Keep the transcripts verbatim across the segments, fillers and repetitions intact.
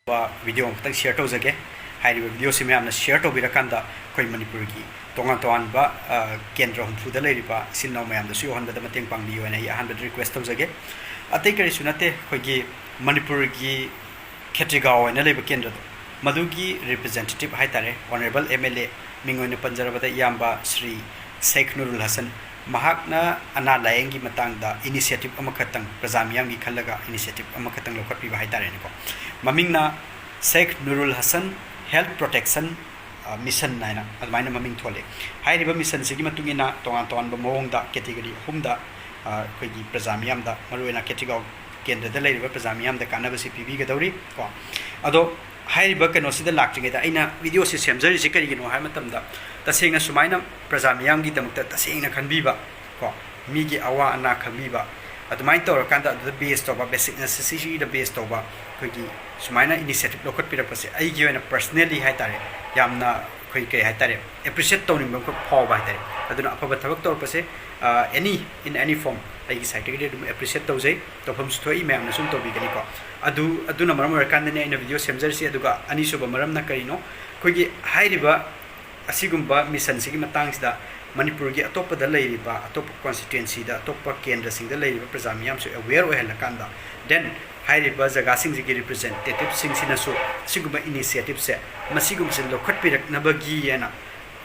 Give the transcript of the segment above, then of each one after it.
Video ꯑꯃꯈꯛꯇꯪ ꯁꯤꯌꯔ ꯇꯧꯖꯒꯦ꯫ ꯍꯥꯏꯔꯤꯕ ꯚꯤꯗꯤꯑꯣꯁꯤ ꯃꯌꯥꯝꯅ ꯁꯤꯌꯔ ꯇꯧꯕꯤꯔꯀꯥꯟꯗ ꯑꯩꯈꯣꯏ ꯃꯅꯤꯄꯨꯔꯒꯤ ꯇꯣꯉꯥꯟ ꯇꯣꯉꯥꯟꯕ, ꯑ, ꯀꯦꯟꯗ꯭ꯔ ꯍꯨꯝꯐꯨꯗ ꯂꯩꯔꯤꯕ ꯏꯆꯤꯜ ꯏꯅꯥꯎ ꯃꯌꯥꯝꯗꯁꯨ ꯌꯧꯍꯟꯕꯗ ꯃꯇꯦꯡ ꯄꯥꯡꯕꯤꯌꯨ ꯍꯥꯏꯅ ꯑꯩ ꯑꯍꯥꯟꯕꯗ ꯔꯤꯀ꯭ꯋꯦꯁ ꯇꯧꯖꯒꯦ꯫ ꯑꯇꯩ ꯀꯔꯤꯁꯨ ꯅꯠꯇꯦ, ꯑꯩꯈꯣꯏꯒꯤ ꯃꯅꯤꯄꯨꯔꯒꯤ ꯈꯦꯇ꯭ꯔꯤꯒꯥꯎ ꯍꯥꯏꯅ ꯂꯩꯕ ꯀꯦꯟꯗ꯭ꯔꯗꯣ, ꯃꯗꯨꯒꯤ ꯔꯤꯄ꯭ꯔꯦꯖꯦꯟꯇꯦꯇꯤꯚ ꯍꯥꯏ ꯇꯥꯔꯦ, ꯑꯣꯅꯔꯦꯕꯜ ꯑꯦꯝ ꯑꯦꯜ ꯑꯦ, ꯃꯤꯡ ꯑꯣꯏꯅ ꯄꯟꯖꯔꯕꯗ ꯏꯌꯥꯝꯕ ꯁ꯭ꯔꯤ ꯁꯦꯈ ꯅꯨꯔꯨꯜ ꯍꯁꯟ, ꯃꯍꯥꯛꯅ ꯑꯅꯥ ꯂꯥꯌꯦꯡꯒꯤ ꯃꯇꯥꯡꯗ ꯏꯅꯤꯁꯤꯌꯦꯇꯤꯚ ꯑꯃꯈꯛꯇꯪ, ꯄ꯭ꯔꯖꯥ ꯃꯤꯌꯥꯝꯒꯤ ꯈꯜꯂꯒ ꯏꯅꯤꯁꯤꯌꯦꯇꯤꯚ ꯑꯃꯈꯛꯇꯪ ꯂꯧꯈꯠꯄꯤꯕ ꯍꯥꯏ ꯇꯥꯔꯦꯅꯦꯀꯣ꯫ ꯃꯃꯤꯡꯅ ꯁꯦꯈ ꯅꯨꯔꯨꯜ ꯍꯁꯟ ꯍꯦꯜꯊ ꯄ꯭ꯔꯣꯇꯦꯛꯁꯟ, ꯑ, ꯃꯤꯁꯟ ꯍꯥꯏꯅ ꯑꯗꯨꯃꯥꯏꯅ ꯃꯃꯤꯡ ꯊꯣꯜꯂꯤ꯫ ꯍꯥꯏꯔꯤꯕ ꯃꯤꯁꯟꯁꯤꯒꯤ ꯃꯇꯨꯡ ꯏꯟꯅ ꯇꯣꯉꯥꯟ ꯇꯣꯉꯥꯟꯕ ꯃꯑꯣꯡꯗ ꯀꯦꯇꯦꯒꯣꯔꯤ ꯑꯍꯨꯝꯗ, ꯑ, ꯑꯩꯈꯣꯏꯒꯤ ꯄ꯭ꯔꯖꯥ ꯃꯤꯌꯥꯝꯗ, ꯃꯔꯨꯑꯣꯏꯅ ꯈꯦꯇ꯭ꯔꯤꯒꯥꯎ ꯀꯦꯟꯗ꯭ꯔꯗ ꯂꯩꯔꯤꯕ ꯄ꯭ꯔꯖꯥ ꯃꯤꯌꯥꯝꯗ ꯀꯥꯟꯅꯕꯁꯤ ꯄꯤꯕꯤꯒꯗꯧꯔꯤ ꯀꯣ꯫ ꯑꯗꯣ ꯍꯥꯏꯔꯤꯕ ꯀꯩꯅꯣꯁꯤꯗ ꯂꯥꯛꯇ꯭ꯔꯤꯉꯩꯗ ꯑꯩꯅ ꯚꯤꯗꯤꯑꯣꯁꯤ ꯁꯦꯝꯖꯔꯤꯁꯤ ꯀꯔꯤꯒꯤꯅꯣ ꯍꯥꯏꯕ ꯃꯇꯝꯗ, ꯇꯁꯦꯡꯅ ꯁꯨꯃꯥꯏꯅ ꯄ꯭ꯔꯖꯥ ꯃꯤꯌꯥꯝꯒꯤꯗꯃꯛꯇ ꯇꯁꯦꯡꯅ ꯈꯟꯕꯤꯕ ꯀꯣ, ꯃꯤꯒꯤ ꯑꯋꯥ ꯑꯅꯥ ꯈꯪꯕꯤꯕ, ꯑꯗꯨꯃꯥꯏꯅ ꯇꯧꯔꯀꯥꯟꯗ ꯑꯗꯨꯗ ꯕꯦꯁ ꯇꯧꯕ, ꯕꯦꯁꯤꯛ ꯅꯦꯁꯦꯁꯤꯇꯤꯗ ꯕꯦꯁ ꯇꯧꯕ ꯑꯩꯈꯣꯏꯒꯤ ꯁꯨꯃꯥꯏꯅ ꯏꯅꯤꯁꯤꯌꯦꯇꯤꯚ ꯂꯧꯈꯠꯄꯤꯔꯛꯄꯁꯦ ꯑꯩꯒꯤ ꯑꯣꯏꯅ ꯄꯔꯁꯅꯦꯜꯂꯤ ꯍꯥꯏ ꯇꯥꯔꯦ, ꯌꯥꯝꯅ ꯑꯩꯈꯣꯏ ꯀꯩ ꯍꯥꯏ ꯇꯥꯔꯦ, ꯑꯦꯄ꯭ꯔꯤꯁꯤꯌꯦꯠ ꯇꯧꯅꯤꯡꯕ ꯑꯃꯈꯛ ꯐꯥꯎꯕ ꯍꯥꯏ ꯇꯥꯔꯦ꯫ ꯑꯗꯨꯅ ꯑꯐꯕ ꯊꯕꯛ ꯇꯧꯔꯛꯄꯁꯦ, ꯑꯦꯅꯤ, ꯏꯟ ꯑꯦꯅꯤ ꯐꯣꯔꯝ, ꯑꯩꯒꯤ ꯁꯥꯏꯠꯇꯒꯤꯗꯤ ꯑꯗꯨꯝ ꯑꯦꯄ꯭ꯔꯤꯁꯤꯌꯦꯠ ꯇꯧꯖꯩ, ꯇꯧꯐꯝꯁꯨ ꯊꯣꯛꯏ, ꯃꯌꯥꯝꯅꯁꯨ ꯑꯗꯨꯝ ꯇꯧꯕꯤꯒꯅꯤꯀꯣ꯫ ꯑꯗꯨ, ꯑꯗꯨꯅ ꯃꯔꯝ ꯑꯣꯏꯔꯀꯥꯟꯗꯅꯦ ꯑꯩꯅ ꯚꯤꯗꯤꯑꯣ ꯁꯦꯝꯖꯔꯤꯁꯤ꯫ ꯑꯗꯨꯒ ꯑꯅꯤꯁꯨꯕ ꯃꯔꯝꯅ ꯀꯔꯤꯅꯣ? ꯑꯩꯈꯣꯏꯒꯤ ꯍꯥꯏꯔꯤꯕ ꯑꯁꯤꯒꯨꯝꯕ ꯃꯤꯁꯟꯁꯤꯒꯤ ꯃꯇꯥꯡꯁꯤꯗ ꯃꯅꯤꯄꯨꯔꯒꯤ ꯑꯇꯣꯞꯄꯗ ꯂꯩꯔꯤꯕ, ꯑꯇꯣꯞꯄ ꯀꯣꯟꯁꯇꯤꯇ꯭ꯋꯦꯟꯁꯤꯗ, ꯑꯇꯣꯞꯄ ꯀꯦꯟꯗ꯭ꯔꯁꯤꯡꯗ ꯂꯩꯔꯤꯕ ꯄ꯭ꯔꯖꯥ ꯃꯤꯌꯥꯝꯁꯨ ꯑꯦꯋꯦꯌꯔ ꯑꯣꯏꯍꯜꯂꯀꯥꯟꯗ, ꯗꯦꯟ ꯍꯥꯏꯔꯤꯕ ꯖꯒꯥꯁꯤꯡꯁꯤꯒꯤ ꯔꯤꯄ꯭ꯔꯖꯦꯟꯇꯦꯇꯤꯚꯁꯤꯡꯁꯤꯅꯁꯨ ꯁꯤꯒꯨꯝꯕ ꯏꯅꯤꯁꯤꯌꯦꯇꯤꯚꯁꯦ, ꯃꯁꯤꯒꯨꯝꯕꯁꯦ ꯂꯧꯈꯠꯄꯤꯔꯛꯅꯕꯒꯤ ꯍꯥꯏꯅ,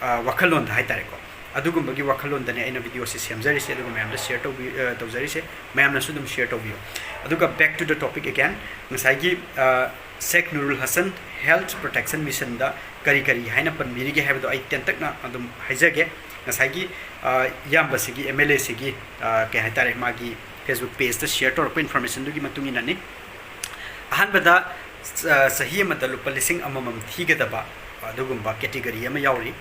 ꯑ, ꯋꯥꯈꯜꯂꯣꯟꯗ ꯍꯥꯏ ꯇꯥꯔꯦꯀꯣ, ꯑꯗꯨꯒꯨꯝꯕꯒꯤ ꯋꯥꯈꯜꯂꯣꯟꯗꯅꯦ ꯑꯩꯅ ꯚꯤꯗꯤꯑꯣꯁꯦ ꯁꯦꯝꯖꯔꯤꯁꯦ, ꯑꯗꯨꯒ ꯃꯌꯥꯝꯗ ꯁꯤꯌꯔ ꯇꯧꯕꯤ-, ꯑ, ꯇꯧꯖꯔꯤꯁꯦ꯫ ꯃꯌꯥꯝꯅꯁꯨ ꯑꯗꯨꯝ ꯁꯤꯌꯔ ꯇꯧꯕꯤꯌꯨ꯫ ꯑꯗꯨꯒ back to the topic again, ꯉꯁꯥꯏꯒꯤ, ꯑ, ꯁꯦꯈ ꯅꯨꯔꯨꯜ ꯍꯁꯟ ꯍꯦꯜꯊ ꯄ꯭ꯔꯣꯇꯦꯛꯁꯟ ꯃꯤꯁꯟꯗ ꯀꯔꯤ ꯀꯔꯤ ꯍꯥꯏꯅ ꯄꯟꯕꯤꯔꯤꯒꯦ ꯍꯥꯏꯕꯗꯣ ꯑꯩ ꯇꯦꯟꯇꯛꯅ ꯑꯗꯨꯝ ꯍꯥꯏꯖꯒꯦ꯫ ꯉꯁꯥꯏꯒꯤ, ꯑ, ꯏꯌꯥꯝꯕꯁꯤꯒꯤ, ꯑꯦꯝ ꯑꯦꯜ ꯑꯦꯁꯤꯒꯤ, ꯑ, ꯀꯩ ꯍꯥꯏꯇꯥꯔꯦ, ꯃꯥꯒꯤ ꯐꯦꯁꯕꯨꯛ ꯄꯦꯖꯇ ꯁꯤꯌꯔ ꯇꯧꯔꯛꯄ ꯏꯟꯐꯣꯔꯃꯦꯁꯟꯗꯨꯒꯤ ꯃꯇꯨꯡ ꯏꯟꯅꯅꯤ꯫ ꯑꯍꯥꯟꯕꯗ, ꯑ, ꯆꯍꯤ ꯑꯃꯗ ꯂꯨꯄꯥ ꯂꯤꯁꯤꯡ ꯑꯃꯃꯝ ꯊꯤꯒꯗꯕ ꯑꯗꯨꯒꯨꯝꯕ ꯀꯦꯇꯦꯒꯣꯔꯤ ꯑꯃ ꯌꯥꯎꯔꯤ꯫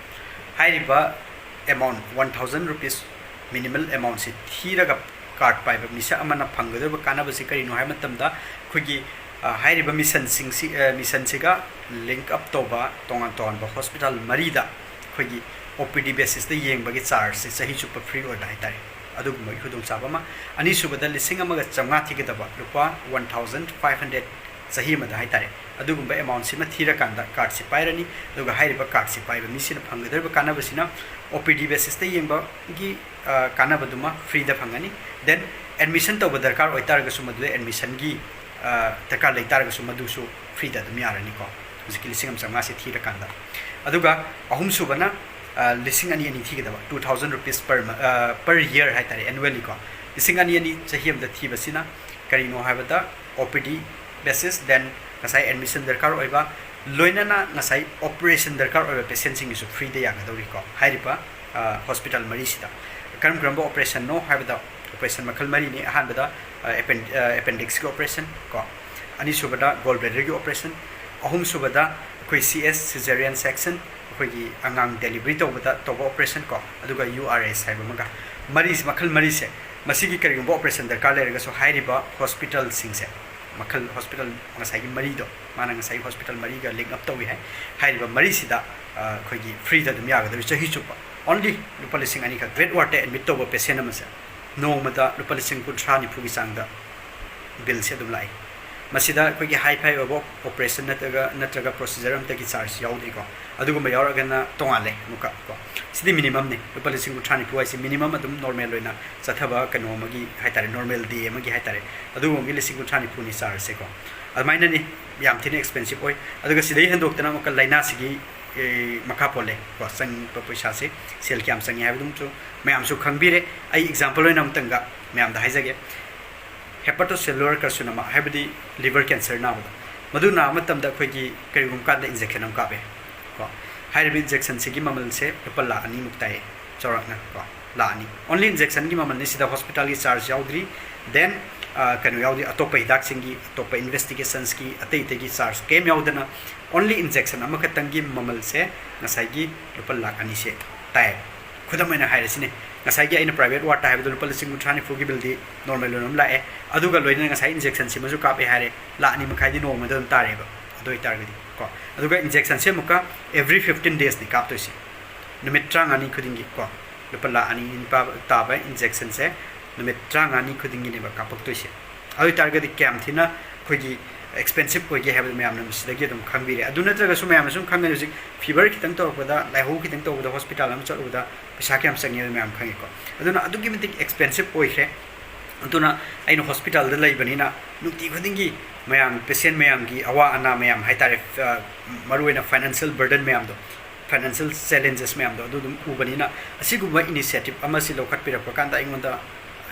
ꯍꯥꯏꯔꯤꯕ ꯑꯦꯃꯥꯎꯟ, ꯋꯥꯟ ꯊꯥꯎꯖꯟ ꯔꯨꯄꯤꯁ ꯃꯤꯅꯤꯃꯜ ꯑꯦꯃꯥꯎꯟꯁꯤ ꯊꯤꯔꯒ ꯀꯥꯔꯗ ꯄꯥꯏꯕ ꯃꯤꯁꯛ ꯑꯃꯅ ꯐꯪꯒꯗꯧꯔꯤꯕ ꯀꯥꯟꯅꯕꯁꯤ ꯀꯔꯤꯅꯣ ꯍꯥꯏꯕ ꯃꯇꯝꯗ, ꯑꯩꯈꯣꯏꯒꯤ, ꯑ, ꯍꯥꯏꯔꯤꯕ ꯃꯤꯁꯟꯁꯤꯡꯁꯤ, ꯑ, ꯃꯤꯁꯟꯁꯤꯒ ꯂꯤꯡꯛ ꯑꯞ ꯇꯧꯕ ꯇꯣꯉꯥꯟ ꯇꯣꯉꯥꯟꯕ ꯍꯣꯁꯄꯤꯇꯥꯜ ꯃꯔꯤꯗ ꯑꯩꯈꯣꯏꯒꯤ ꯑꯣ ꯄꯤ ꯗꯤ ꯕꯦꯁꯤꯁꯇ ꯌꯦꯡꯕꯒꯤ ꯆꯥꯔꯖꯁꯦ ꯆꯍꯤ ꯆꯨꯞꯄ ꯐ꯭ꯔꯤ ꯑꯣꯏꯕ ꯍꯥꯏ ꯇꯥꯔꯦ꯫ ꯑꯗꯨꯒꯨꯝꯕꯒꯤ ꯈꯨꯗꯣꯡꯆꯥꯕ ꯑꯃ꯫ ꯑꯅꯤꯁꯨꯕꯗ, ꯂꯤꯁꯤꯡ ꯑꯃꯒ ꯆꯥꯝꯃꯉꯥ ꯊꯤꯒꯗꯕ, ꯂꯨꯄꯥ ꯋꯥꯟ ꯊꯥꯎꯖꯟ ꯐꯥꯏꯚ ꯍꯟꯗ꯭ꯔꯦꯠ ꯆꯍꯤ ꯑꯃꯗ ꯍꯥꯏꯇꯥꯔꯦ, ꯑꯗꯨꯒꯨꯝꯕ ꯑꯦꯃꯥꯎꯟꯁꯤꯃ ꯊꯤꯔꯀꯥꯟꯗ ꯀꯥꯔꯗꯁꯤ ꯄꯥꯏꯔꯅꯤ꯫ ꯑꯗꯨꯒ ꯍꯥꯏꯔꯤꯕ ꯀꯥꯔꯗꯁꯤ ꯄꯥꯏꯕ ꯃꯤꯁꯤꯅ ꯐꯪꯒꯗꯧꯔꯤꯕ ꯀꯥꯟꯅꯕꯁꯤꯅ ꯑꯣ ꯄꯤ ꯗꯤ ꯕꯦꯁꯤꯁꯇ ꯌꯦꯡꯕꯒꯤ, ꯑ, ꯀꯥꯟꯅꯕꯗꯨꯃ ꯐ꯭ꯔꯤꯗ ꯐꯪꯒꯅꯤ꯫ ꯗꯦꯟ ꯑꯦꯗꯃꯤꯁꯟ ꯇꯧꯕ ꯗꯔꯀꯥꯔ ꯑꯣꯏꯇꯥꯔꯒꯁꯨ, ꯃꯗꯨꯗ ꯑꯦꯗꯃꯤꯁꯟꯒꯤ, ꯑ, ꯗꯔꯀꯥꯔ ꯂꯩꯇꯥꯔꯒꯁꯨ, ꯃꯗꯨꯁꯨ ꯐ꯭ꯔꯤꯗ ꯑꯗꯨꯝ ꯌꯥꯔꯅꯤꯀꯣ, ꯍꯧꯖꯤꯛꯀꯤ ꯂꯤꯁꯤꯡ ꯑꯃ ꯆꯥꯝꯃꯉꯥꯁꯦ ꯊꯤꯔꯀꯥꯟꯗ꯫ ꯑꯗꯨꯒ ꯑꯍꯨꯝꯁꯨꯕꯅ, ꯑ, ꯂꯤꯁꯤꯡ ꯑꯅꯤ ꯑꯅꯤ ꯊꯤꯒꯗꯕ, two thousand rupees per mo-, ꯑ, per year ꯍꯥꯏꯇꯥꯔꯦ, annually ꯀꯣ꯫ ꯂꯤꯁꯤꯡ ꯑꯅꯤ ꯑꯅꯤ ꯆꯍꯤ ꯑꯃꯗ ꯊꯤꯕꯁꯤꯅ ꯀꯔꯤꯅꯣ ꯍꯥꯏꯕꯗ, ꯑꯣ ꯄꯤ ꯗꯤ ꯕꯦꯁꯤꯁ, ꯗꯦꯟ ꯉꯁꯥꯏ ꯑꯦꯗꯃꯤꯁꯟ ꯗꯔꯀꯥꯔ ꯑꯣꯏꯕ, ꯂꯣꯏꯅꯅ ꯉꯁꯥꯏ ꯑꯣꯄꯔꯦꯁꯟ ꯗꯔꯀꯥꯔ ꯑꯣꯏꯕ ꯄꯦꯁꯦꯟꯁꯤꯡꯒꯤꯁꯨ ꯐ꯭ꯔꯤꯗ ꯌꯥꯒꯗꯧꯔꯤꯀꯣ꯫ ꯍꯥꯏꯔꯤꯕ, ꯑ, ꯍꯣꯁꯄꯤꯇꯥꯜ ꯃꯔꯤꯁꯤꯗ ꯀꯔꯝ ꯀꯔꯝꯕ ꯑꯣꯄꯔꯦꯁꯟꯅꯣ ꯍꯥꯏꯕꯗ, ꯑꯣꯄꯔꯦꯁꯟ ꯃꯈꯜ ꯃꯔꯤꯅꯤ꯫ ꯑꯍꯥꯟꯕꯗ, ꯑ, ꯑꯦꯄꯦꯟ-, ꯑ, ꯑꯦꯄꯦꯟꯗꯤꯛꯁꯀꯤ ꯑꯣꯄꯔꯦꯁꯟ ꯀꯣ, ꯑꯅꯤꯁꯨꯕꯗ ꯒꯣꯜ ꯕ꯭ꯂꯦꯗꯔꯒꯤ ꯑꯣꯄꯔꯦꯁꯟ, ꯑꯍꯨꯝꯁꯨꯕꯗ ꯑꯩꯈꯣꯏ ꯁꯤ ꯑꯦꯁ, ꯁꯤꯖꯦꯔꯤꯌꯟ ꯁꯦꯛꯁꯟ, ꯑꯩꯈꯣꯏꯒꯤ ꯑꯉꯥꯡ ꯗꯦꯂꯤꯚꯔꯤ ꯇꯧꯕꯗ ꯇꯧꯕ ꯑꯣꯄꯔꯦꯁꯟ ꯀꯣ, ꯑꯗꯨꯒ ꯌꯨ ꯑꯥꯔ ꯑꯦꯁ ꯍꯥꯏꯕ ꯑꯃꯒ꯫ ꯃꯔꯤꯁꯤ, ꯃꯈꯜ ꯃꯔꯤꯁꯦ, ꯃꯁꯤꯒꯤ ꯀꯔꯤꯒꯨꯝꯕ ꯑꯣꯄꯔꯦꯁꯟ ꯗꯔꯀꯥꯔ ꯂꯩꯔꯒꯁꯨ ꯍꯥꯏꯔꯤꯕ ꯍꯣꯁꯄꯤꯇꯥꯜꯁꯤꯡꯁꯦ, ꯃꯈꯜ, ꯍꯣꯁꯄꯤꯇꯥꯜ ꯉꯁꯥꯏꯒꯤ ꯃꯔꯤꯗꯣ, ꯃꯥꯅ ꯉꯁꯥꯏꯒꯤ ꯍꯣꯁꯄꯤꯇꯥꯜ ꯃꯔꯤꯒ ꯂꯤꯡ ꯑꯞ ꯇꯧꯏ ꯍꯥꯏ, ꯍꯥꯏꯔꯤꯕ ꯃꯔꯤꯁꯤꯗ, ꯑ, ꯑꯩꯈꯣꯏꯒꯤ ꯐ꯭ꯔꯤꯗ ꯑꯗꯨꯝ ꯌꯥꯒꯗꯧꯔꯤ ꯆꯍꯤ ꯆꯨꯞꯄ꯫ ꯑꯣꯟꯂꯤ ꯂꯨꯄꯥ ꯂꯤꯁꯤꯡ ꯑꯅꯤꯈꯛ꯫ ꯒ꯭ꯔꯦꯠ ꯋꯥꯔꯗꯇ ꯑꯦꯗꯃꯤꯠ ꯇꯧꯕ ꯄꯦꯁꯦꯟ ꯑꯃꯁꯦ ꯅꯣꯡꯃꯗ ꯂꯨꯄꯥ ꯂꯤꯁꯤꯡ ꯀꯨꯟꯊ꯭ꯔꯥ ꯅꯤꯐꯨꯒꯤ ꯆꯥꯡꯗ ꯕꯤꯜꯁꯦ ꯑꯗꯨꯝ ꯂꯥꯛꯏ꯫ ꯃꯁꯤꯗ ꯑꯩꯈꯣꯏꯒꯤ ꯍꯥꯏ ꯐꯥꯏ ꯑꯣꯏꯕ ꯑꯣꯄꯔꯦꯁꯟ ꯅꯠꯇ꯭ꯔꯒ, ꯅꯠꯇ꯭ꯔꯒ ꯄ꯭ꯔꯣꯁꯤꯖꯔ ꯑꯃꯠꯇꯒꯤ ꯆꯥꯔꯖ ꯌꯥꯎꯗ꯭ꯔꯤꯀꯣ꯫ ꯑꯗꯨꯒꯨꯝꯕ ꯌꯥꯎꯔꯒꯅ ꯇꯣꯉꯥꯜꯂꯦ ꯑꯃꯨꯛꯀ ꯀꯣ꯫ ꯁꯤꯗꯤ ꯃꯤꯅꯤꯃꯝꯅꯤ꯫ ꯂꯨꯄꯥ ꯂꯤꯁꯤꯡ ꯀꯨꯟꯊ꯭ꯔꯥ ꯅꯤꯐꯨ ꯍꯥꯏꯁꯤ ꯃꯤꯅꯤꯃꯝ ꯑꯗꯨꯝ ꯅꯣꯔꯃꯦꯜ ꯑꯣꯏꯅ ꯆꯠꯊꯕ ꯀꯩꯅꯣ ꯑꯃꯒꯤ ꯍꯥꯏꯇꯥꯔꯦ, ꯅꯣꯔꯃꯦꯜ ꯗꯦ ꯑꯃꯒꯤ ꯍꯥꯏꯇꯥꯔꯦ, ꯑꯗꯨꯒꯨꯝꯕꯒꯤ ꯂꯤꯁꯤꯡ ꯀꯨꯟꯊ꯭ꯔꯥ ꯅꯤꯐꯨꯅꯤ ꯆꯥꯔꯖꯁꯦꯀꯣ꯫ ꯑꯗꯨꯃꯥꯏꯅꯅꯤ, ꯌꯥꯝ ꯊꯤꯅ ꯑꯦꯛꯁꯄꯦꯟꯁꯤꯞ ꯑꯣꯏ꯫ ꯑꯗꯨꯒ ꯁꯤꯗꯩ ꯍꯦꯟꯗꯣꯛꯇꯅ ꯑꯃꯨꯛꯀ ꯂꯥꯏꯅꯥꯁꯤꯒꯤ, ꯑꯦ, ꯃꯈꯥ ꯄꯣꯜꯂꯦ ꯀꯣ, ꯆꯪꯕ ꯄꯩꯁꯥꯁꯦ, ꯁꯦꯜ ꯀꯌꯥꯝ ꯆꯪꯉꯤ ꯍꯥꯏꯕꯗꯨꯃꯁꯨ ꯃꯌꯥꯝꯁꯨ ꯈꯪꯕꯤꯔꯦ꯫ ꯑꯩ ꯑꯦꯛꯖꯥꯝꯄꯜ ꯑꯣꯏꯅ ꯑꯃꯇꯪꯒ ꯃꯌꯥꯝꯗ ꯍꯥꯏꯖꯒꯦ꯫ ꯍꯦꯄꯥꯇꯣꯁꯦꯂꯨꯂꯔ ꯀꯥꯔꯁꯤꯅꯣꯃꯥ ꯍꯥꯏꯕꯗꯤ ꯂꯤꯚꯔ ꯀꯦꯟꯁꯔ ꯅꯥꯕꯗꯣ, ꯃꯗꯨ ꯅꯥꯕ ꯃꯇꯝꯗ ꯑꯩꯈꯣꯏꯒꯤ ꯀꯔꯤꯒꯨꯝꯕ ꯀꯥꯟꯗ ꯏꯟꯖꯦꯛꯁꯟ ꯑꯃ ꯀꯥꯞꯄꯦ ꯀꯣ꯫ ꯍꯥꯏꯔꯤꯕ ꯏꯟꯖꯦꯛꯁꯟꯁꯤꯒꯤ ꯃꯃꯜꯁꯦ ꯂꯨꯄꯥ ꯂꯥꯈ ꯑꯅꯤꯃꯨꯛ ꯇꯥꯏꯌꯦ, ꯆꯥꯎꯔꯥꯛꯅ ꯀꯣ, ꯂꯥꯈ ꯑꯅꯤ꯫ ꯑꯣꯟꯂꯤ ꯏꯟꯖꯦꯛꯁꯟꯒꯤ ꯃꯃꯜꯅꯤ, ꯁꯤꯗ ꯍꯣꯁꯄꯤꯇꯥꯜꯒꯤ ꯆꯥꯔꯖ ꯌꯥꯎꯗ꯭ꯔꯤ, ꯗꯦꯟ, ꯑ, ꯀꯩꯅꯣ ꯌꯥꯎꯗ꯭ꯔꯤ, ꯑꯇꯣꯞꯄ ꯍꯤꯗꯥꯛꯁꯤꯡꯒꯤ, ꯑꯇꯣꯞꯄ ꯏꯟꯚꯦꯁꯇꯤꯒꯦꯁꯟꯁꯀꯤ, ꯑꯇꯩ ꯑꯇꯩꯒꯤ ꯆꯥꯔꯖ ꯀꯔꯤꯝ ꯌꯥꯎꯗꯅ ꯑꯣꯟꯂꯤ ꯏꯟꯖꯦꯛꯁꯟ ꯑꯃꯈꯛꯇꯪꯒꯤ ꯃꯃꯜꯁꯦ ꯉꯁꯥꯏꯒꯤ ꯂꯨꯄꯥ ꯂꯥꯈ ꯑꯅꯤꯁꯦ ꯇꯥꯏꯌꯦꯕ꯫ ꯈꯨꯗꯝ ꯑꯣꯏꯅ ꯍꯥꯏꯔꯁꯤꯅꯦ, ꯉꯁꯥꯏꯒꯤ ꯑꯩꯅ ꯄ꯭ꯔꯥꯏꯚꯦꯠ ꯋꯥꯔꯗꯇ ꯍꯥꯏꯕꯗꯣ ꯂꯨꯄꯥ ꯂꯤꯁꯤꯡ ꯀꯨꯟꯊ꯭ꯔꯥ ꯅꯤꯐꯨꯒꯤ ꯕꯤꯜꯗꯤ ꯅꯣꯔꯃꯦꯜ ꯑꯣꯏꯅ ꯑꯗꯨꯝ ꯂꯥꯛꯑꯦ, ꯑꯗꯨꯒ ꯂꯣꯏꯅꯅ ꯉꯁꯥꯏ ꯏꯟꯖꯦꯛꯁꯟꯁꯤꯃꯁꯨ ꯀꯥꯞꯄꯦ ꯍꯥꯏꯔꯦ, ꯂꯥꯈ ꯑꯅꯤ ꯃꯈꯥꯏꯗꯤ ꯅꯣꯡꯃꯗ ꯑꯗꯨꯝ ꯇꯥꯔꯦꯕ꯫ ꯑꯗꯨ ꯑꯣꯏꯇꯥꯔꯒꯗꯤ ꯀꯣ, ꯑꯗꯨꯒ ꯏꯟꯖꯦꯛꯁꯟꯁꯦ ꯑꯃꯨꯛꯀ ꯑꯦꯚ꯭ꯔꯤ ꯐꯤꯐꯇꯤꯟ ꯗꯦꯖꯅꯤ ꯀꯥꯞꯇꯣꯏꯁꯦ, ꯅꯨꯃꯤꯠ ꯇꯔꯥꯃꯉꯥꯅꯤ ꯈꯨꯗꯤꯡꯒꯤ ꯀꯣ, ꯂꯨꯄꯥ ꯂꯥꯈ ꯑꯅꯤ ꯄꯥꯕ-, ꯇꯥꯕ ꯏꯟꯖꯦꯛꯁꯟꯁꯦ ꯅꯨꯃꯤꯠ ꯇꯔꯥꯃꯉꯥꯅꯤ ꯈꯨꯗꯤꯡꯒꯤꯅꯦꯕ ꯀꯥꯞꯄꯛꯇꯣꯏꯁꯦ꯫ ꯑꯗꯨ ꯑꯣꯏꯇꯥꯔꯒꯗꯤ ꯀꯌꯥꯝ ꯊꯤꯅ ꯑꯩꯈꯣꯏꯒꯤ ꯑꯦꯛꯁꯄꯦꯟꯁꯤꯞ ꯑꯣꯏꯒꯦ ꯍꯥꯏꯕꯗꯨ ꯃꯌꯥꯝꯅ ꯃꯁꯤꯗꯒꯤ ꯑꯗꯨꯝ ꯈꯪꯕꯤꯔꯦ꯫ ꯑꯗꯨ ꯅꯠꯇ꯭ꯔꯒꯁꯨ ꯃꯌꯥꯝꯅ ꯁꯨꯝ ꯈꯪꯒꯅꯤ, ꯍꯧꯖꯤꯛ ꯐꯤꯚꯔ ꯈꯤꯇꯪ ꯇꯧꯔꯛꯄꯗ, ꯂꯥꯏꯍꯧ ꯈꯤꯇꯪ ꯇꯧꯕꯗ ꯍꯣꯁꯄꯤꯇꯥꯜ ꯑꯃ ꯆꯠꯂꯨꯕꯗ ꯄꯩꯁꯥ ꯀꯌꯥꯝ ꯆꯪꯉꯤ ꯍꯥꯏꯕꯗꯨ ꯃꯌꯥꯝ ꯈꯪꯉꯤꯀꯣ꯫ ꯑꯗꯨꯅ ꯑꯗꯨꯛꯀꯤ ꯃꯇꯤꯛ ꯑꯦꯛꯁꯄꯦꯟꯁꯤꯞ ꯑꯣꯏꯈ꯭ꯔꯦ꯫ ꯑꯗꯨꯅ ꯑꯩꯅ ꯍꯣꯁꯄꯤꯇꯥꯜꯗ ꯂꯩꯕꯅꯤꯅ ꯅꯨꯡꯇꯤ ꯈꯨꯗꯤꯡꯒꯤ ꯃꯌꯥꯝ, ꯄꯦꯁꯦꯟ ꯃꯌꯥꯝꯒꯤ ꯑꯋꯥ ꯑꯅꯥ ꯃꯌꯥꯝ ꯍꯥꯏꯇꯥꯔꯦ, ꯑ, ꯃꯔꯨꯑꯣꯏꯅ ꯐꯥꯏꯅꯥꯟꯁꯤꯌꯦꯜ ꯕꯔꯗꯟ ꯃꯌꯥꯝꯗꯣ, ꯐꯥꯏꯅꯥꯟꯁꯤꯌꯦꯜ ꯆꯦꯂꯦꯟꯖꯦꯁ ꯃꯌꯥꯝꯗꯣ ꯑꯗꯨ ꯑꯗꯨꯝ ꯎꯕꯅꯤꯅ, ꯑꯁꯤꯒꯨꯝꯕ ꯏꯅꯤꯁꯤꯌꯦꯇꯤꯞ ꯑꯃꯁꯤ ꯂꯧꯈꯠꯄꯤꯔꯛꯄ ꯀꯥꯟꯗ ꯑꯩꯉꯣꯟꯗ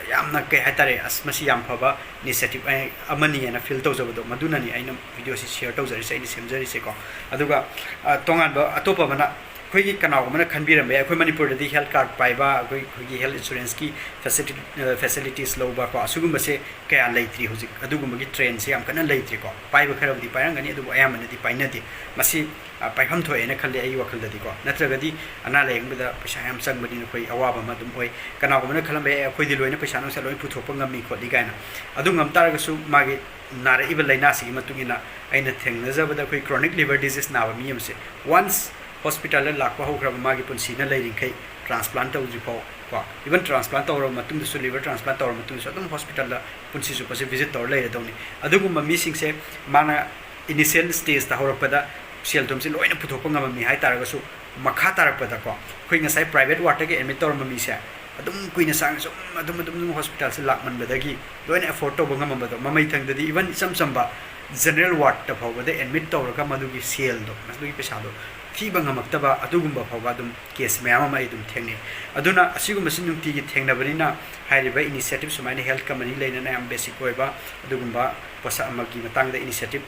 ꯌꯥꯝꯅ, ꯀꯩ ꯍꯥꯏꯇꯥꯔꯦ, ꯑꯁ, ꯃꯁꯤ ꯌꯥꯝ ꯐꯕ ꯏꯅꯤꯁꯤꯌꯦꯇꯤꯞ ꯑꯃꯅꯤ ꯍꯥꯏꯅ ꯐꯤꯜ ꯇꯧꯖꯕꯗꯣ, ꯃꯗꯨꯅꯅꯤ ꯑꯩꯅ ꯚꯤꯗꯤꯑꯣꯁꯤ ꯁꯤꯌꯔ ꯇꯧꯖꯔꯤꯁꯦ, ꯑꯩꯅ ꯁꯦꯝꯖꯔꯤꯁꯦꯀꯣ꯫ ꯑꯗꯨꯒ, ꯑ, ꯇꯣꯉꯥꯟꯕ ꯑꯇꯣꯞꯄ ꯑꯃꯅ, ꯑꯩꯈꯣꯏꯒꯤ ꯀꯅꯥꯒꯨꯝꯕꯅ ꯈꯟꯕꯤꯔꯝꯕ ꯌꯥꯏ, ꯑꯩꯈꯣꯏ ꯃꯅꯤꯄꯨꯔꯗꯗꯤ ꯍꯦꯜꯊ ꯀꯥꯔꯗ ꯄꯥꯏꯕ, ꯑꯩꯈꯣꯏ, ꯑꯩꯈꯣꯏꯒꯤ ꯍꯦꯜꯊ ꯏꯟꯁꯨꯔꯦꯟꯁꯀꯤ ꯐꯦꯁꯤꯂꯤꯇꯤ, ꯑ, ꯐꯦꯁꯤꯂꯤꯇꯤꯁ ꯂꯧꯕ ꯀꯣ, ꯑꯁꯤꯒꯨꯝꯕꯁꯦ ꯀꯌꯥ ꯂꯩꯇ꯭ꯔꯤ ꯍꯧꯖꯤꯛ꯫ ꯑꯗꯨꯒꯨꯝꯕꯒꯤ ꯇ꯭ꯔꯦꯟꯁꯦ ꯌꯥꯝ ꯀꯟꯅ ꯂꯩꯇ꯭ꯔꯤꯀꯣ꯫ ꯄꯥꯏꯕ ꯈꯔꯕꯨꯗꯤ ꯄꯥꯏꯔꯝꯒꯅꯤ, ꯑꯗꯨꯕꯨ ꯑꯌꯥꯝꯕꯅꯗꯤ ꯄꯥꯏꯅꯗꯦ꯫ ꯃꯁꯤ, ꯑ, ꯄꯥꯏꯐꯝ ꯊꯣꯛꯑꯦꯅ ꯈꯜꯂꯦ ꯑꯩꯒꯤ ꯋꯥꯈꯜꯗꯗꯤꯀꯣ꯫ ꯅꯠꯇ꯭ꯔꯒꯗꯤ ꯑꯅꯥ ꯂꯥꯌꯦꯡꯕꯗ ꯄꯩꯁꯥ ꯌꯥꯝ ꯆꯪꯕꯅꯤꯅ ꯑꯩꯈꯣꯏ ꯑꯋꯥꯕ ꯑꯃ ꯑꯗꯨꯝ ꯑꯣꯏ꯫ ꯀꯅꯥꯒꯨꯝꯕꯅ ꯈꯜꯂꯝꯕ ꯌꯥꯏ, "ꯑꯦ, ꯑꯩꯈꯣꯏꯗꯤ ꯂꯣꯏꯅ ꯄꯩꯁꯥ ꯅꯨꯡꯁꯥ ꯂꯣꯏ ꯄꯨꯊꯣꯛꯄ ꯉꯝꯃꯤ ꯈꯣꯠꯂꯤ" ꯀꯥꯏꯅ꯫ ꯑꯗꯨ ꯉꯝ ꯇꯥꯔꯒꯁꯨ ꯃꯥꯒꯤ ꯅꯥꯔꯛꯏꯕ ꯂꯥꯏꯅꯥꯁꯤꯒꯤ ꯃꯇꯨꯡ ꯏꯟꯅ, ꯑꯩꯅ ꯊꯦꯡꯅꯖꯕꯗ, ꯑꯩꯈꯣꯏ ꯀ꯭ꯔꯣꯅꯤꯛ ꯂꯤꯚꯔ ꯗꯤꯖꯤꯁ ꯅꯥꯕ ꯃꯤ ꯑꯃꯁꯦ ꯋꯥꯟꯁ ꯍꯣꯁꯄꯤꯇꯥꯜꯗ ꯂꯥꯛꯄ ꯍꯧꯈ꯭ꯔꯕ, ꯃꯥꯒꯤ ꯄꯨꯟꯁꯤꯅ ꯂꯩꯔꯤꯈꯩ, ꯇ꯭ꯔꯥꯟꯁꯄ꯭ꯂꯥꯟ ꯇꯧꯗ꯭ꯔꯤ ꯐꯥꯎ ꯀꯣ, ꯏꯚꯟ ꯇ꯭ꯔꯥꯟꯁꯄ꯭ꯂꯥꯟ ꯇꯧꯔꯕ ꯃꯇꯨꯡꯗꯁꯨ, ꯂꯤꯚꯔ ꯇ꯭ꯔꯥꯟꯁꯄ꯭ꯂꯥꯟ ꯇꯧꯔꯕ ꯃꯇꯨꯡꯗꯁꯨ ꯑꯗꯨꯝ ꯍꯣꯁꯄꯤꯇꯥꯜꯗ ꯄꯨꯟꯁꯤ ꯆꯨꯞꯄꯁꯦ ꯚꯤꯖꯤꯠ ꯇꯧꯔ ꯂꯩꯔꯗꯧꯅꯤ꯫ ꯑꯗꯨꯒꯨꯝꯕ ꯃꯤꯁꯤꯡꯁꯦ ꯃꯥꯅ ꯏꯅꯤꯁꯤꯌꯦꯜ ꯁ꯭ꯇꯦꯖꯇ ꯍꯧꯔꯛꯄꯗ ꯁꯦꯜ ꯊꯨꯝꯁꯦ ꯂꯣꯏꯅ ꯄꯨꯊꯣꯛꯄ ꯉꯝꯃꯝꯃꯤ ꯍꯥꯏ ꯇꯥꯔꯒꯁꯨ, ꯃꯈꯥ ꯇꯥꯔꯛꯄꯗꯀꯣ, ꯑꯩꯈꯣꯏ ꯉꯁꯥꯏ ꯄ꯭ꯔꯥꯏꯚꯦꯠ ꯋꯥꯔꯗꯇꯒꯤ ꯑꯦꯗꯃꯤꯠ ꯇꯧꯔꯝꯕ ꯃꯤꯁꯦ ꯑꯗꯨꯝ ꯀꯨꯏꯅ ꯁꯥꯡꯅ ꯁꯨꯝ ꯑꯗꯨꯝ, ꯑꯗꯨꯝ, ꯑꯗꯨꯝ ꯍꯣꯁꯄꯤꯇꯥꯜꯁꯦ ꯂꯥꯛꯃꯟꯕꯗꯒꯤ ꯂꯣꯏꯅ ꯑꯦꯐꯣꯔꯗ ꯇꯧꯕ ꯉꯝꯃꯝꯕꯗꯣ, ꯃꯃꯩꯊꯪꯗꯗꯤ ꯏꯚꯟ ꯏꯆꯝ ꯆꯝꯕ ꯖꯦꯅꯔꯦꯜ ꯋꯥꯔꯗꯇ ꯐꯥꯎꯕꯗ ꯑꯦꯗꯃꯤꯠ ꯇꯧꯔꯒ ꯃꯗꯨꯒꯤ ꯁꯦꯜꯗꯣ, ꯃꯗꯨꯒꯤ ꯄꯩꯁꯥꯗꯣ ꯊꯤꯕ ꯉꯝꯃꯛꯇꯕ ꯑꯗꯨꯒꯨꯝꯕ ꯐꯥꯎꯕ ꯑꯗꯨꯝ ꯀꯦꯁ ꯃꯌꯥꯝ ꯑꯃ ꯑꯩ ꯑꯗꯨꯝ ꯊꯦꯡꯅꯩ꯫ ꯑꯗꯨꯅ ꯑꯁꯤꯒꯨꯝꯕꯁꯤ ꯅꯨꯡꯇꯤꯒꯤ ꯊꯦꯡꯅꯕꯅꯤꯅ ꯍꯥꯏꯔꯤꯕ ꯏꯅꯤꯁꯤꯌꯦꯇꯤꯞ ꯁꯨꯃꯥꯏꯅ ꯍꯦꯜꯊ ꯀꯝꯄꯅꯤ ꯂꯩꯅꯅ ꯌꯥꯝ ꯕꯦꯁꯤꯛ ꯑꯣꯏꯕ ꯑꯗꯨꯒꯨꯝꯕ ꯄꯣꯠꯁꯛ ꯑꯃꯒꯤ ꯃꯇꯥꯡꯗ ꯏꯅꯤꯁꯤꯌꯦꯇꯤꯞ,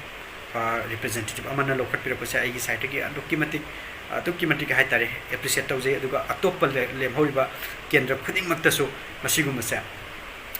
ꯑ, ꯔꯤꯄ꯭ꯔꯖꯦꯟꯇꯦꯇꯤꯞ ꯑꯃꯅ ꯂꯧꯈꯠꯄꯤꯔꯛꯄꯁꯦ ꯑꯩꯒꯤ ꯁꯥꯏꯠꯇꯒꯤ ꯑꯗꯨꯛꯀꯤ ꯃꯇꯤꯛ, ꯑꯗꯨꯛꯀꯤ ꯃꯇꯤꯛ ꯍꯥꯏꯇꯥꯔꯦ, ꯑꯦꯄ꯭ꯔꯤꯁꯤꯌꯦꯠ ꯇꯧꯖꯩ꯫ ꯑꯗꯨꯒ ꯑꯇꯣꯞꯄ ꯂꯦ-, ꯂꯦꯝꯍꯧꯔꯤꯕ ꯀꯦꯟꯗ꯭ꯔ ꯈꯨꯗꯤꯡꯃꯛꯇꯁꯨ ꯃꯁꯤꯒꯨꯝꯕꯁꯦ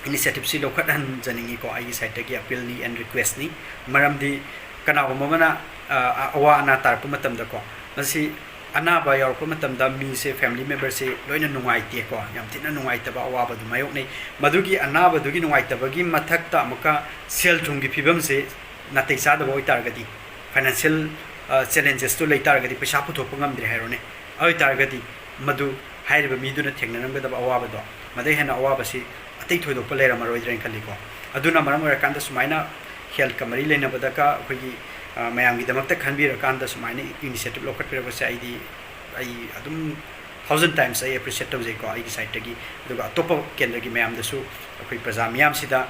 ꯏꯅꯤꯁꯤꯌꯦꯇꯤꯞꯁꯤ ꯂꯧꯈꯠꯍꯟꯖꯅꯤꯡꯉꯤꯀꯣ, ꯑꯩꯒꯤ ꯁꯥꯏꯠꯇꯒꯤ ꯑꯄꯤꯜꯅꯤ ꯑꯦꯟ ꯔꯤꯀ꯭ꯋꯦꯁꯅꯤ꯫ ꯃꯔꯝꯗꯤ ꯀꯅꯥꯒꯨꯝꯕ ꯑꯃꯅ, ꯑ, ꯑꯋꯥ ꯑꯅꯥ ꯇꯥꯔꯛꯄ ꯃꯇꯝꯗꯀꯣ, ꯃꯁꯤ ꯑꯅꯥꯕ ꯌꯥꯎꯔꯛꯄ ꯃꯇꯝꯗ ꯃꯤꯁꯦ, ꯐꯦꯃꯤꯂꯤ ꯃꯦꯝꯕꯔꯁꯦ ꯂꯣꯏꯅ ꯅꯨꯡꯉꯥꯏꯇꯦꯀꯣ, ꯌꯥꯝ ꯊꯤꯅ ꯅꯨꯡꯉꯥꯏꯇꯕ ꯑꯋꯥꯕꯗꯨ ꯃꯥꯌꯣꯛꯅꯩ꯫ ꯃꯗꯨꯒꯤ ꯑꯅꯥꯕꯗꯨꯒꯤ ꯅꯨꯡꯉꯥꯏꯇꯕꯒꯤ ꯃꯊꯛꯇ ꯑꯃꯨꯛꯀ ꯁꯦꯜ ꯊꯨꯝꯒꯤ ꯐꯤꯕꯝꯁꯦ ꯅꯥꯇꯩ ꯆꯥꯗꯕ ꯑꯣꯏꯇꯥꯔꯒꯗꯤ, ꯐꯥꯏꯅꯥꯟꯁꯤꯌꯦꯜ, ꯑ, ꯆꯦꯂꯦꯟꯖꯦꯁꯇꯨ ꯂꯩꯇꯥꯔꯒꯗꯤ, ꯄꯩꯁꯥ ꯄꯨꯊꯣꯛꯄ ꯉꯝꯗ꯭ꯔꯦ ꯍꯥꯏꯔꯣꯅꯦ, ꯑꯗꯨ ꯑꯣꯏꯇꯥꯔꯒꯗꯤ ꯃꯗꯨ ꯍꯥꯏꯔꯤꯕ ꯃꯤꯗꯨꯅ ꯊꯦꯡꯅꯔꯝꯒꯗꯕ ꯑꯋꯥꯕꯗꯣ, ꯃꯗꯩ ꯍꯦꯟꯅ ꯑꯋꯥꯕꯁꯤ ꯑꯇꯩ ꯊꯣꯏꯗꯣꯛꯄ ꯂꯩꯔꯝꯃꯔꯣꯏꯗ꯭ꯔꯅ ꯈꯜꯂꯤꯀꯣ꯫ ꯑꯗꯨꯅ ꯃꯔꯝ ꯑꯣꯏꯔꯀꯥꯟꯗ ꯁꯨꯃꯥꯏꯅ ꯍꯦꯜꯠꯀ ꯃꯔꯤ ꯂꯩꯅꯕꯗꯒ ꯑꯩꯈꯣꯏꯒꯤ, ꯑ, ꯃꯌꯥꯝꯒꯤꯗꯃꯛꯇ ꯈꯟꯕꯤꯔꯀꯥꯟꯗ ꯁꯨꯃꯥꯏꯅ ꯏꯅꯤꯁꯤꯌꯦꯇꯤꯞ ꯂꯧꯈꯠꯄꯤꯔꯛꯄꯁꯦ ꯑꯩꯗꯤ, ꯑꯩ ꯑꯗꯨꯝ ꯊꯥꯎꯖꯟ ꯇꯥꯏꯝꯁ ꯑꯩ ꯑꯦꯄ꯭ꯔꯤꯁꯤꯌꯦꯠ ꯇꯧꯖꯩꯀꯣ ꯑꯩꯒꯤ ꯁꯥꯏꯠꯇꯒꯤ꯫ ꯑꯗꯨꯒ ꯑꯇꯣꯞꯄ ꯀꯦꯟꯗ꯭ꯔꯒꯤ ꯃꯌꯥꯝꯗꯁꯨ, ꯑꯩꯈꯣꯏ ꯄ꯭ꯔꯖꯥ ꯃꯤꯌꯥꯝꯁꯤꯗ,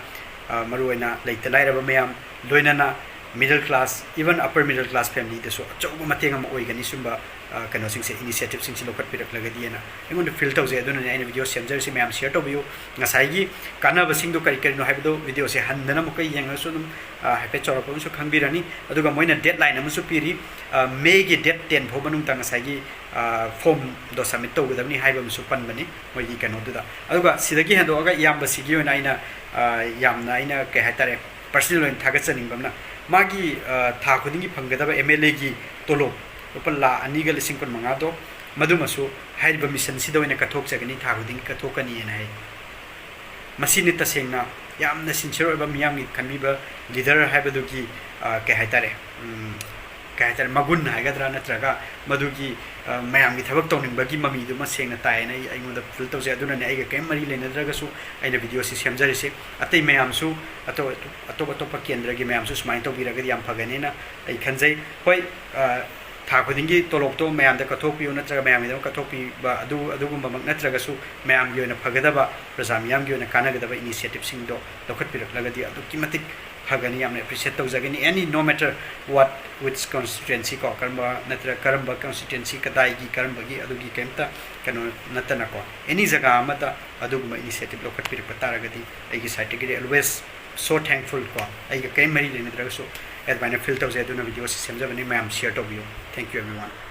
ꯑ, ꯃꯔꯨꯑꯣꯏꯅ ꯂꯩꯇ ꯂꯥꯏꯔꯕ ꯃꯌꯥꯝ, ꯂꯣꯏꯅꯅ middle class, even upper middle class ꯐꯦꯃꯤꯂꯤꯗꯁꯨ ꯑꯆꯧꯕ ꯃꯇꯦꯡ ꯑꯃ ꯑꯣꯏꯒꯅꯤ ꯁꯨꯝꯕ, ꯑ, ꯀꯩꯅꯣꯁꯤꯡꯁꯦ, ꯏꯅꯤꯁꯤꯌꯦꯇꯤꯞꯁꯤꯡꯁꯦ ꯂꯧꯈꯠꯄꯤꯔꯛꯂꯒꯗꯤꯅ ꯑꯩꯉꯣꯟꯗ ꯐꯤꯜ ꯇꯧꯖꯩ꯫ ꯑꯗꯨꯅꯅꯦ ꯑꯩꯅ ꯚꯤꯗꯤꯑꯣ ꯁꯦꯝꯖꯔꯤꯁꯤ꯫ ꯃꯌꯥꯝ ꯁꯤꯌꯔ ꯇꯧꯕꯤꯌꯨ꯫ ꯉꯁꯥꯏꯒꯤ ꯀꯥꯟꯅꯕꯁꯤꯡꯗꯣ ꯀꯔꯤ ꯀꯔꯤꯅꯣ ꯍꯥꯏꯕꯗꯣ ꯚꯤꯗꯤꯑꯣꯁꯦ ꯍꯟꯗꯅ ꯑꯃꯨꯛꯀ ꯌꯦꯡꯉꯒꯁꯨ ꯑꯗꯨꯝ, ꯑ, ꯍꯥꯏꯐꯦꯠ ꯆꯥꯎꯔꯥꯛꯄ ꯑꯃꯁꯨ ꯈꯪꯕꯤꯔꯅꯤ꯫ ꯑꯗꯨꯒ ꯃꯣꯏꯅ ꯗꯦꯠ ꯂꯥꯏꯟ ꯑꯃꯁꯨ ꯄꯤꯔꯤ, ꯑ, ꯃꯦꯒꯤ ꯗꯦꯠ ꯇꯦꯟ ꯐꯥꯎ ꯃꯅꯨꯡꯗ ꯉꯁꯥꯏꯒꯤ, ꯑ, ꯐꯣꯝꯗꯣ ꯁꯕꯃꯤꯠ ꯇꯧꯒꯗꯕꯅꯤ ꯍꯥꯏꯕ ꯑꯃꯁꯨ ꯄꯟꯕꯅꯤ ꯃꯣꯏꯒꯤ ꯀꯩꯅꯣꯗꯨꯗ꯫ ꯑꯗꯨꯒ ꯁꯤꯗꯒꯤ ꯍꯦꯟꯗꯣꯛꯑꯒ ꯏꯌꯥꯝꯕꯁꯤꯒꯤ ꯑꯣꯏꯅ ꯑꯩꯅ, ꯑ, ꯌꯥꯝꯅ ꯑꯩꯅ ꯀꯩ ꯍꯥꯏꯇꯥꯔꯦ, ꯄꯔꯁꯅꯦꯜ ꯑꯣꯏꯅ ꯊꯥꯒꯠꯆꯅꯤꯡꯕ ꯑꯃꯅ, ꯃꯥꯒꯤ, ꯑ, ꯊꯥ ꯈꯨꯗꯤꯡꯒꯤ ꯐꯪꯒꯗꯕ ꯑꯦꯝ ꯑꯦꯜ ꯑꯦꯒꯤ ꯇꯣꯂꯣꯞ ꯂꯨꯄꯥ ꯂꯥꯈ ꯑꯅꯤꯒ ꯂꯤꯁꯤꯡ ꯀꯨꯟ ꯃꯉꯥꯗꯣ, ꯃꯗꯨꯃꯁꯨ ꯍꯥꯏꯔꯤꯕ ꯃꯤꯁꯟꯁꯤꯗ ꯑꯣꯏꯅ ꯀꯠꯊꯣꯛꯆꯒꯅꯤ, ꯊꯥ ꯈꯨꯗꯤꯡꯒꯤ ꯀꯠꯊꯣꯛꯀꯅꯤꯅ ꯍꯥꯏ꯫ ꯃꯁꯤꯅꯤ ꯇꯁꯦꯡꯅ ꯌꯥꯝꯅ ꯁꯤꯟꯁꯤꯌꯔ ꯑꯣꯏꯕ, ꯃꯤꯌꯥꯝꯒꯤ ꯈꯟꯕꯤꯕ ꯂꯤꯗꯔ ꯍꯥꯏꯕꯗꯨꯒꯤ, ꯑ, ꯀꯩ ꯍꯥꯏꯇꯥꯔꯦ, ꯎꯝ, ꯀꯩ ꯍꯥꯏꯇꯥꯔꯦ, ꯃꯒꯨꯟ ꯍꯥꯏꯒꯗ꯭ꯔꯥ, ꯅꯠꯇ꯭ꯔꯒ ꯃꯗꯨꯒꯤ, ꯑ, ꯃꯌꯥꯝꯒꯤ ꯊꯕꯛ ꯇꯧꯅꯤꯡꯕꯒꯤ ꯃꯃꯤꯗꯨꯃ ꯁꯦꯡꯅ ꯇꯥꯏꯌꯦꯅ ꯑꯩ, ꯑꯩꯉꯣꯟꯗ ꯐꯤꯜ ꯇꯧꯖꯩ꯫ ꯑꯗꯨꯅꯅꯦ ꯑꯩꯒ ꯀꯔꯤꯝ ꯃꯔꯤ ꯂꯩꯅꯗ꯭ꯔꯒꯁꯨ ꯑꯩꯅ ꯚꯤꯗꯤꯑꯣꯁꯤ ꯁꯦꯝꯖꯔꯤꯁꯦ꯫ ꯑꯇꯩ ꯃꯌꯥꯝꯁꯨ, ꯑꯇꯣꯞ, ꯑꯇꯣꯞ ꯑꯇꯣꯞꯄ ꯀꯦꯟꯗ꯭ꯔꯒꯤ ꯃꯌꯥꯝꯁꯨ ꯁꯨꯃꯥꯏꯅ ꯇꯧꯕꯤꯔꯒꯗꯤ ꯌꯥꯝ ꯐꯒꯅꯦꯅ ꯑꯩ ꯈꯟꯖꯩ꯫ ꯍꯣꯏ, ꯑ, ꯊꯥ ꯈꯨꯗꯤꯡꯒꯤ ꯇꯣꯂꯣꯞꯇꯣ ꯃꯌꯥꯝꯗ ꯀꯠꯊꯣꯛꯄꯤꯌꯨ ꯅꯠꯇ꯭ꯔꯒ ꯃꯌꯥꯝꯒꯤꯗꯃꯛ ꯀꯠꯊꯣꯛꯄꯤꯕ ꯑꯗꯨ, ꯑꯗꯨꯒꯨꯝꯕꯃꯛ ꯅꯠꯇ꯭ꯔꯒꯁꯨ ꯃꯌꯥꯝꯒꯤ ꯑꯣꯏꯅ ꯐꯒꯗꯕ, ꯄ꯭ꯔꯖꯥ ꯃꯤꯌꯥꯝꯒꯤ ꯑꯣꯏꯅ ꯀꯥꯟꯅꯒꯗꯕ ꯏꯅꯤꯁꯤꯌꯦꯇꯤꯞꯁꯤꯡꯗꯣ ꯂꯧꯈꯠꯄꯤꯔꯛꯂꯒꯗꯤ ꯑꯗꯨꯛꯀꯤ ꯃꯇꯤꯛ ꯐꯒꯅꯤ, ꯌꯥꯝꯅ ꯑꯦꯄ꯭ꯔꯤꯁꯤꯌꯦꯠ ꯇꯧꯖꯒꯅꯤ꯫ Any, no matter what, which constituency ꯀꯣ, ꯀꯔꯝꯕ ꯅꯠꯇ꯭ꯔꯒ ꯀꯔꯝꯕ ꯀꯟꯁꯇꯤꯇ꯭ꯋꯦꯟꯁꯤ ꯀꯗꯥꯏꯒꯤ ꯀꯔꯝꯕꯒꯤ ꯑꯗꯨꯒꯤ ꯀꯔꯤꯝꯇ ꯀꯩꯅꯣ ꯅꯠꯇꯅꯀꯣ, ꯑꯦꯅꯤ ꯖꯒꯥ ꯑꯃꯗ ꯑꯗꯨꯒꯨꯝꯕ ꯏꯅꯤꯁꯤꯌꯦꯇꯤꯞ ꯂꯧꯈꯠꯄꯤꯔꯛꯄ ꯇꯥꯔꯒꯗꯤ ꯑꯩꯒꯤ ꯁꯥꯏꯠꯇꯒꯤꯗꯤ always so thankful ꯀꯣ, ꯑꯩꯒ ꯀꯔꯤꯝ ꯃꯔꯤ ꯂꯩꯅꯗ꯭ꯔꯒꯁꯨ ꯑꯗꯨꯃꯥꯏꯅ ꯐꯤꯜ ꯇꯧꯖꯩ꯫ ꯑꯗꯨꯅ ꯚꯤꯗꯤꯑꯣꯁꯤ ꯁꯦꯝꯖꯕꯅꯤ, ꯃꯌꯥꯝ ꯁꯤꯌꯔ ꯇꯧꯕꯤꯌꯨ꯫ Thank you everyone.